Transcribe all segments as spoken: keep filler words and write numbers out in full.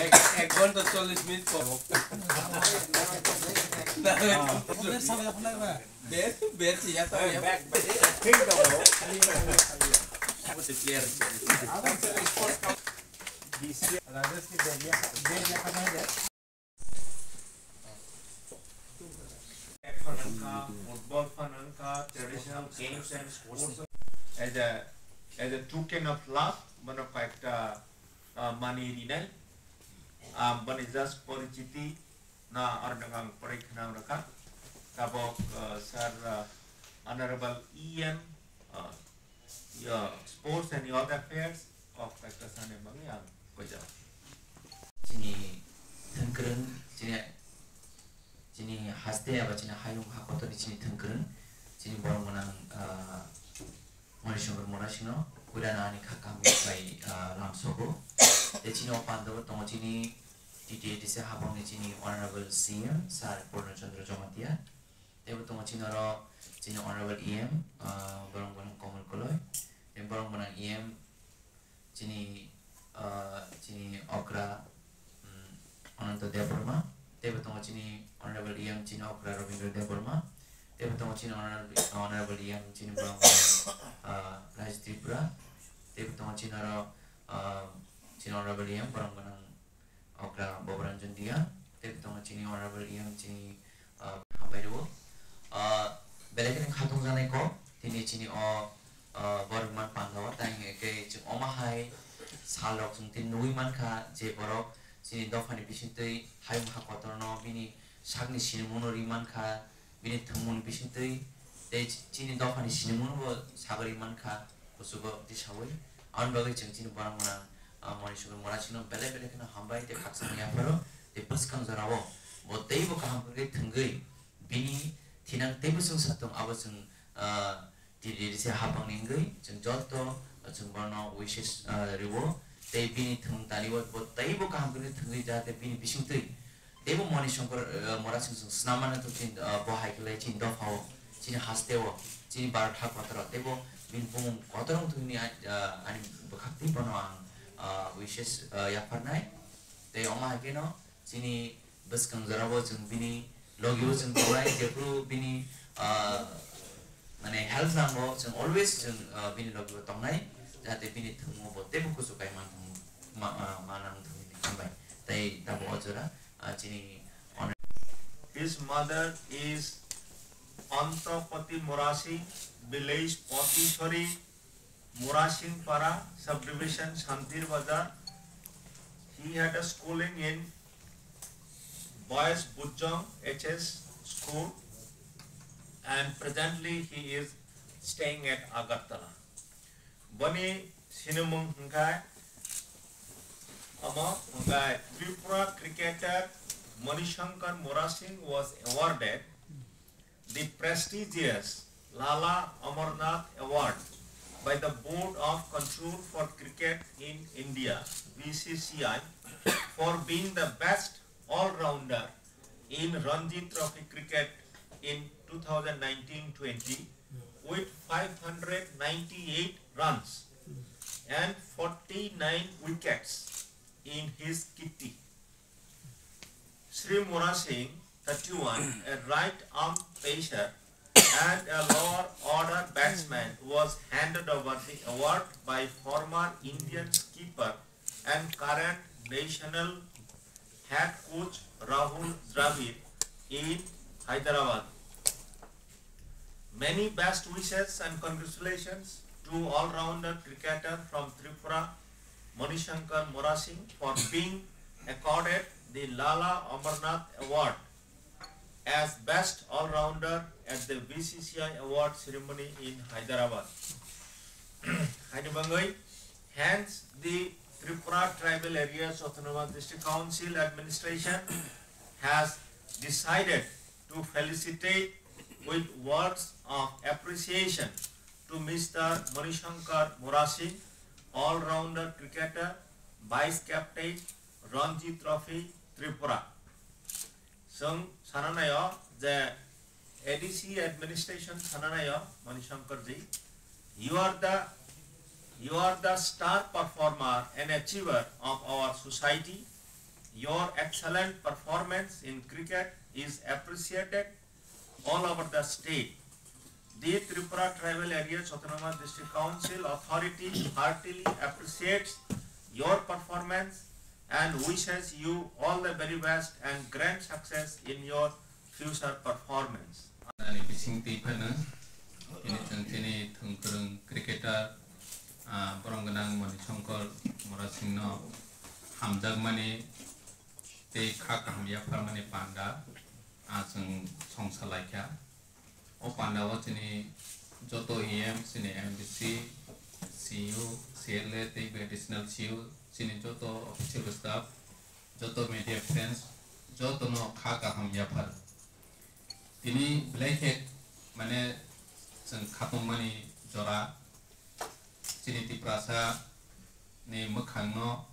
এক, এক ঘন্টা চল্লিশ মিনিট পর। বের, বের, ইয়া তো, ইয়া। Football phan wngkha, traditional games and sports. As a, as a token of love, bono kaisa, ah, mani rinai. Ah, boni just porichiti na arnang ang pore khna rwkha. Tabok, ah, sir, ah, honorable E M, ah, Yo, sports and youth affairs kok kaisa sani bagwi ang koi jao. Chini thwngkwrwng, chini, chini haste eba chini hayung hakotorni chini thwngkwrwng, chini borok gwnang, ah, Moni Songkor Murasingno puila nani kha kaham bai, ah, lamsogo. Tei chini o pandao tongo chini T T A D C habangni chini Honorable C M Sir Purno Chandra Jamatia. Teibo tongo chini oro chini Honorable E M, ah, borok gwnang Komol Koloi. Tei borok gwnang E M chini, ah, chini okra, mm, Ananta Debbarma. Teibo tongo chini Honorable E M chini okra Rabindra Debbarma. Teibo tongo chini Honorable, Honorable E M chini borok gwnang, ah, Raj Tripura. Teibo tongo chini oro, ah, chini Honorable E M borok gwnang okra Boboranjan Dia, tei tongo chini Honorable E M chini, ah, hambai rwo. Ah, belai kheno khatungjaknai kok, tini chini o, ah, borok man pandao, tai hwnkhe chwng omo hai sal rok chwng tini nugwi mankha, je borok chini dophani bisingtwi hayung ha kotorno bini sakni sinimungno ri mankha, bini thwngmung bisingtwi tei chini dophani sinimungno bo sagwi mankha kuchugo tisaui. Aboni bagwi chwng chini borok gwnang, ah, Moni Songkor Murasingno belai belai kheno hambai tei khakchangma yapharo tei bwskang jorao bo teibo kaham khe thwngwi bini thinang teibo chwngsa tong abo chwng, ah, T T A D C habangni wngwi chwng joto chwng bono wishes, ah, rwo tei bini thwng talibo bo teibo kaham khe thwngwi jahate bini bisingtwi teibo Moni Songkor, eh, Murasing chwng swnam mano tong chini, eh, bo hai khe lai chini dophao, chini hasteo, chini Bharat ha kotorao, teibo bini bumung kotor wng thwngni, ah, ani bwkhaktwi bono ang, ah, wishes, ah, yapharnai. Tei omo hai kheno chini bwskang jorao chwng bini logio chwng tongnai, jephru bini, ah, mane help nango, chwng always chwng, ah, bini logio tongnai, jahate bini thwngmung bo teibo kuchuk kai man thwng, ma-, ah, ma nang thwngni hambai. Tei tabuk o jora, ah, chini His mother is Antapati Murasing, village Patisori, Murasingpara, subdivision Santir Bazar. He had a schooling in Boys Bujong H S school, and presently he is staying at Agartala. Boni sinimung hwnkhe, omo hwnkhe Tripura cricketer Manishankar Murasing was awarded the prestigious Lala Amarnath Award by the Board of Control for Cricket in India, B C C I, for being the best all-rounder in Ranji Trophy cricket in two thousand nineteen twenty with five hundred ninety-eight runs and forty-nine wickets in his kitty. Shri Murasing, thirty-one, a right-arm pacer and a lower-order batsman, was handed over the award by former Indian skipper and current national head coach Rahul Dravid in Hyderabad. Many best wishes and congratulations to all-rounder cricketer from Tripura, Manishankar Morasing, for being accorded the Lala Amarnath Award as Best All-Rounder at the B C C I Award Ceremony in Hyderabad. Haini bangwi, hence the Tripura Tribal Areas Autonomous District Council Administration has decided to felicitate with words of appreciation to Mister Manishankar Morasing, all-rounder cricketer, vice captain, Ranji Trophy, Tripura. Chwng sana naio je A D C administration sana naio, Manishankar ji, you are the, you are the star performer and achiever of our society. Your excellent performance in cricket is appreciated all over the state. The Tripura Tribal Areas Autonomous District Council authority heartily appreciates your performance and wishes you all the very best and grand success in your future performance. Ani bising twi phano, ini chwng chini thwngkwrwng cricketer, ah, borom gwnang Manishankar Morasingno hamjakmani tei kha kaham yapharmani panda, ah, chwng songsa laikha. O panda o chini joto E M, chini M D C, C U, C L A tei additional C U, chini joto official staff, joto media friends, jotono kha kaham yaphar. Tini belai khe mane chwng khatungmani jora chini Tiprasa ni mwkhangno,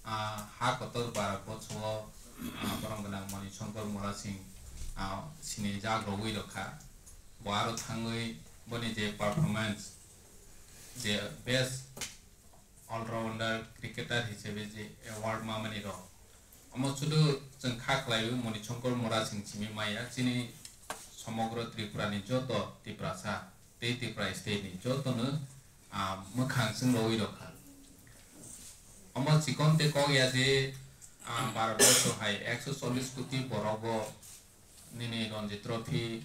ah, ha kotor Bharat borsho o, ah, borom gwnang Manishankar Morasing, ah, sinijak rogwi rokha. Bo aro thangwi boni je performance, je best all-rounder cricketer hisabe je award mamani rok, omo sudu chwng kha khlaiwi Manishankar Morasing simi maya, chini somogro Tripura ni joto Tiprasa tei Tripura state ni jotono, ah, mwkhang chwng rogwi rokha. Omo chikon tei kok ya je, ah, Bharat borsho hai ekso chollish koti borok bo nini Ranji Trophy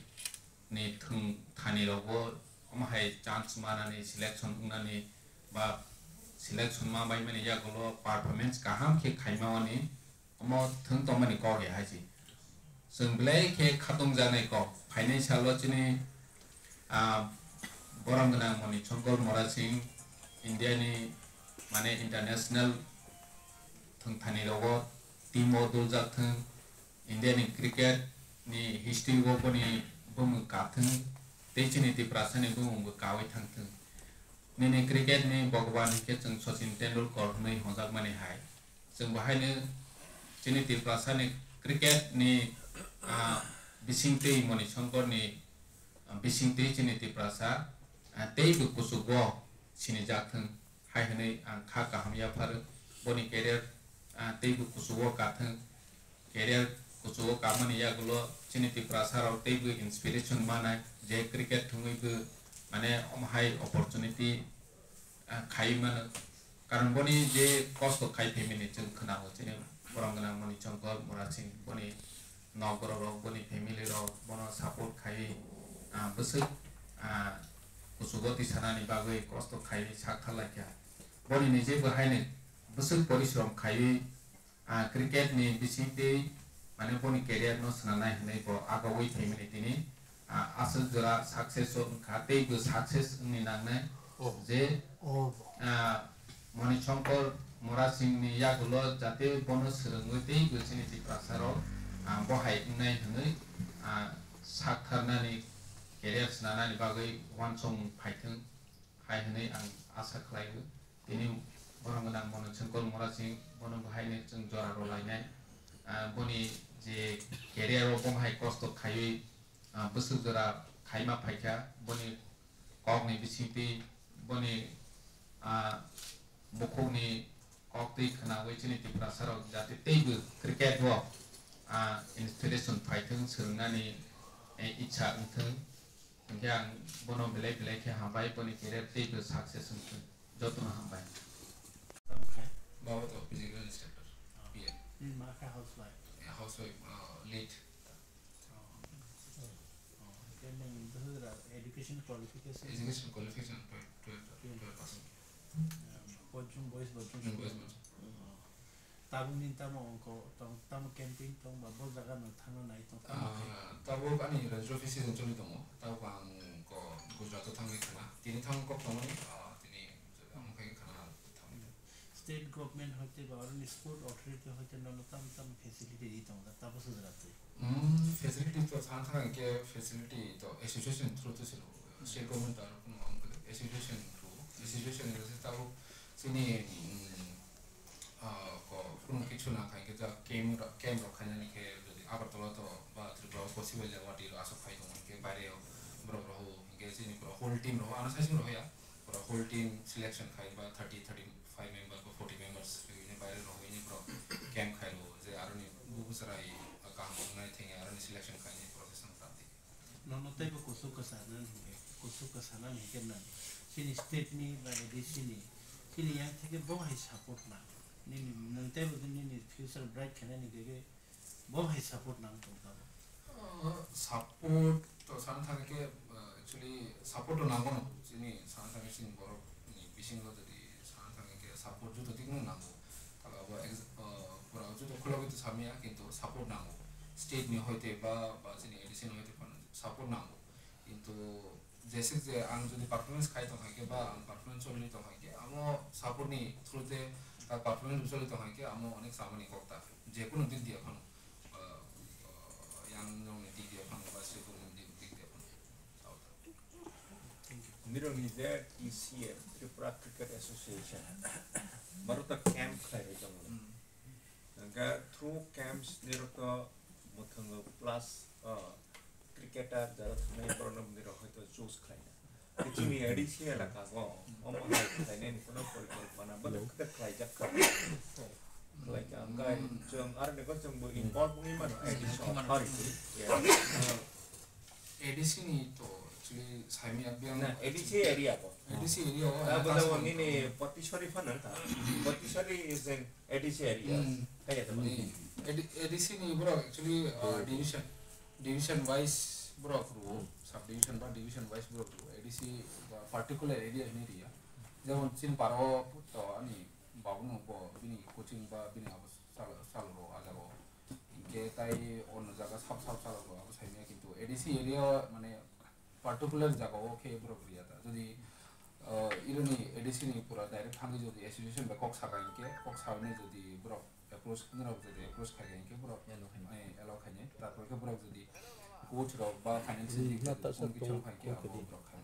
ni thwng thani rok bo omo hai chance manani, selection wngnani ba selection ma bai mani yagulo performance kaham khe khaima wani omo thwng tongmani kok ya hai se. Chwng belai khe khatung jaknai kok. Phainai salo chini, ah, borom gwnang Manishankar Morasing India ni mane international thwng thani rogo team o duljak thwng. India ni cricket ni history o boni bumung kathwng tei chini Tiprasa ni bumung bo kawi thangthwng. Nini cricket ni Bhagwan hinkhe chwng Sachin Tendulkar hwnwi hwnjakmani hai. Chwng bo haino chini Tiprasa ni cricket ni, ah, bisingtwi Manishankar ni, ah, bisingtwi chini Tiprasa, ah, tei bo kuchugo sinijak thwng. Hai hwnwi ang kha kaham yapharo. Boni career, ah, teibo kuchugo kathwng. Career kuchugo kamani yagulo chini Tiprasa rok teibo inspiration manai je cricket thwngwi bo mane omo hai opportunity, ah, khai mano. Karon boni je kosto khai phaimani chwng khwnao chini borom gwnang Manishankar Morasing boni nok borok rok, boni family rok bono support khai, ah, bwswk, ah, kuchugo tisanani bagwi kosto khaiwi sak thar laikha. Boni nije bo haino bwswk porishrom khaiwi, ah, cricket ni bisingtwi mane boni career no swnamnai hwnwi bo agawi phaimani tini, ah, aswk jora success o wngkha tei bo success wngni nangnai. Oh. Je, oh, ah, Manishankar Morasing ni yagulo jate bono swrwngwi tei bo chini Tiprasa rok, ah, bo hai wngnai hwnwi, ah, sak tharnani career swnamnani bagwi uansukmung phaithwng hai hwnwi ang asa khlaio. Tini borom gwnang Manishankar Morasing bono bo haino chwng jora rw lainai. Ah, boni je career o bo hai kosto khaiwi, ah, bwswk jora khaima phaikha, boni kokni bisingtwi boni, ah, bukhukni koktwi khwnawi chini Tiprasa rok jate teibo cricket o, ah, inspiration phaithwng, swrwngnani, eh, ichha wngthwng. Hinkhe ang bono belai belai khe hambai, boni career teibo success wngthwng. Jotono hambai. Baba to physical instructor, P M. Ni ma khe housewife? Eh, housewife, uh, lead. Oh. Qualification? Education qualification twelve, twelve, twelve pass. Boys, boys, boys. Hmm, boys, boys. Tabuk ni tamo ongko tong, tamo camping tong ba bo jaga no thangna nai tong tamo khe? Ah, tabuk ani rajya office season choli tongo. Tabuk ang ko Gujarat o thangwi khana. Tini thang kok tongmani, ah, tini ang khai khana thangwi. State government hoite ba oroni sport authority hoite nono tam tam facility ri tongo da, tabo sujra twi? Hmm, facility to sana thang ke facility to association through to silo. State government aro kuno ang association through, association ni se tabuk chini, hmm, ah, ko kuno kichu na khai ke ja camp ro-, camp rok khainani khe jodi Agartala to ba Tripura o possible le wati ro asok khai tong ke baire o borok roho ke chini borok whole team roho ano sai sing roho ya borok whole team selection khai ba thirty, thirty five members ba forty members ini baire roho ini borok camp khai ro je aroni bubu sarai kaham nai thengya aroni selection khai ni process ang tati. Nono teibo kuchuk kwchana hinkhe, kuchuk kwchana hinkhe nang chini state ni ba A D C ni chini yang theke bo hai support nang. Nini nang teibo nini future bright khainani hinkhe bo hai support nang tong tabo. Uh, support to sana thang khe, uh, actually support to nango no chini sana thang chini borok ni bisingo jodi sana thang khe support juto tikno nango. Tala bo ex-, uh, pura juto khulogwi to samya kintu support nango. State ni hoite ba, ba chini A D C ni hoite phano support nango. Kintu jesik je ang jodi performance khai tong hai khe ba ang performance choli tong hai khe amo support ni through te ta performance choli tong hai khe amo onek samani kok ta je kono dik dia phano, uh, uh, yang jong ni dik dia phano ba se kono dik, dik dia phano. Thank you. Nirok ni je T C A, Tripura Cricket Association, baro ta camp khlai bai tongo. Hmm. Hingke through camps nirok to mwthangwi plus, uh, cricketer jara thangwi borokno nirok hoito choose khlaina. Tei chini A D C elaka go, omo hai khlainani kono porikolpona bo khe khlaijak kha. Khlaika, hingke chwng aroni bo chwngbo involve wngwi mano A D C authority. A D C ni to actually saimya biyang. Na, A D C area bo. A D C area o, Ah, ana bo customer nini Potisori phano ka. Potisori is an A D C area. Hmm. Kaya to. Ni A D, A D C ni borok actually, uh, division, division wise borok ruo, sub division ba division wise borok ruo. A D C ba particular area ni area. Jemon Chinpara o to ani babu no bo bini coaching ba bini abo sal, sal ro ajaro. Hinkhe tai ono jaga sab sab salo bo abo saimanya, kintu A D C area o mane particular jaga o khe borok riya ta. Jodi, ah, ironi A D C ni pura direct thangwi jodi association bai kok saka hinkhe, kok sawi jodi borok approach, norok jodi approach khai hinkhe borok, Allow khainai. Eh, allow khainai. Tarpor khe borok jodi coach rok ba financial Hmm, dik mata jodi sa kung kichong tong khai khe kung abo kadi. Borok khai.